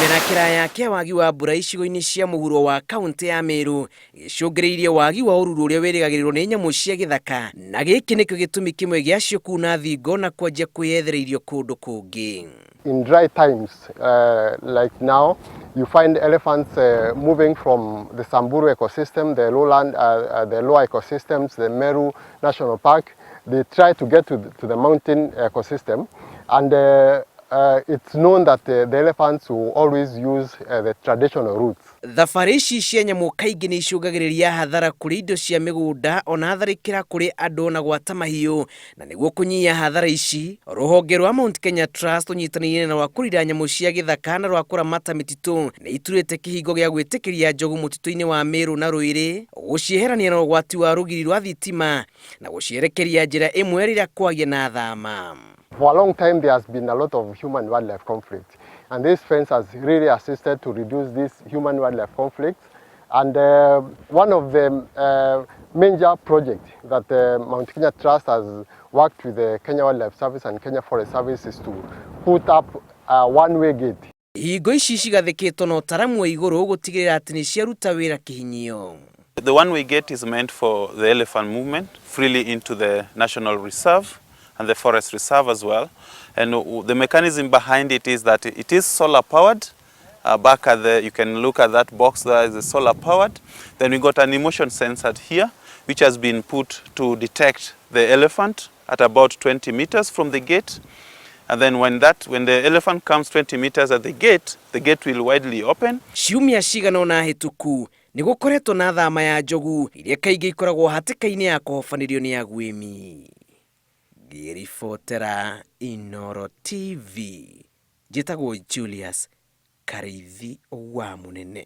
Kĩmera kĩraya kĩa wagi wa mbura icigo-inĩ cia mũhuro wa kaũntĩ ya Meru gĩcũngĩrĩirie wagi wa ũruru ũrĩa wĩrĩgagĩrĩrwo nĩ nyamũ cia gĩthaka, na gĩkĩ nĩkĩo gĩtũmi kĩmwe gĩacio kuna thingo na kwanjia kwĩyethera irio kũndũ kũngĩ. In dry times like now, you find elephants moving from the Samburu ecosystem, the lowland, the lower ecosystems, the Meru National Park. They try to get to the mountain ecosystem, and it's known that the elephants will always use the traditional routes. Thabarĩ ici cia nyamũ kaingĩ nĩ icũngagĩrĩria hathara kũrĩ indo cia mĩgũnda ona tharĩkĩra kũrĩ andũ na gwata mahiũ, na nĩguo kũnyihia hathara ici, rũhonge rwa Mount Kenya Trust rũnyitanĩire na rwa kũrira nyamũ cia gĩthaka na rwa kũramata mĩtitũ nĩ iturĩte kĩhingo gĩa gwĩtĩkĩria njogu mũtitũ-inĩ wa Meru na Rũĩrĩ, gũcieherania na ũgwati wa rũgiri rwa thitima na gũcierekeria njĩra ĩmwe rĩrĩa kwagĩa na thama. For a long time, there has been a lot of human-wildlife conflict, and this fence has really assisted to reduce this human-wildlife conflict. And one of the major projects that the Mount Kenya Trust has worked with the Kenya Wildlife Service and Kenya Forest Service is to put up a one-way gate. Ihingo ici cigathĩkĩtwo na ũtaramu wa igũrũ gũtigĩrĩra atĩ nĩ ciaruta wĩra kĩhinyio. The one-way gate is meant for the elephant movement freely into the national reserve and the forest reserve as well. And the mechanism behind it is that it is solar powered. Back at the, you can look at that box there is a solar powered. Then we got an emotion sensor here, which has been put to detect the elephant at about 20 meters from the gate. And then when the elephant comes 20 meters at the gate will widely open. Ciumia cigana ũna hĩtũku nĩ gũkoretwo na thama ya njogu iria kaingĩ ikoragwo hatĩka-inĩ ya kũhobanĩrio nĩ aguĩmi. Ngĩribotera Inooro TV, njĩtagwo Julius Karĩithi wa Mũnene.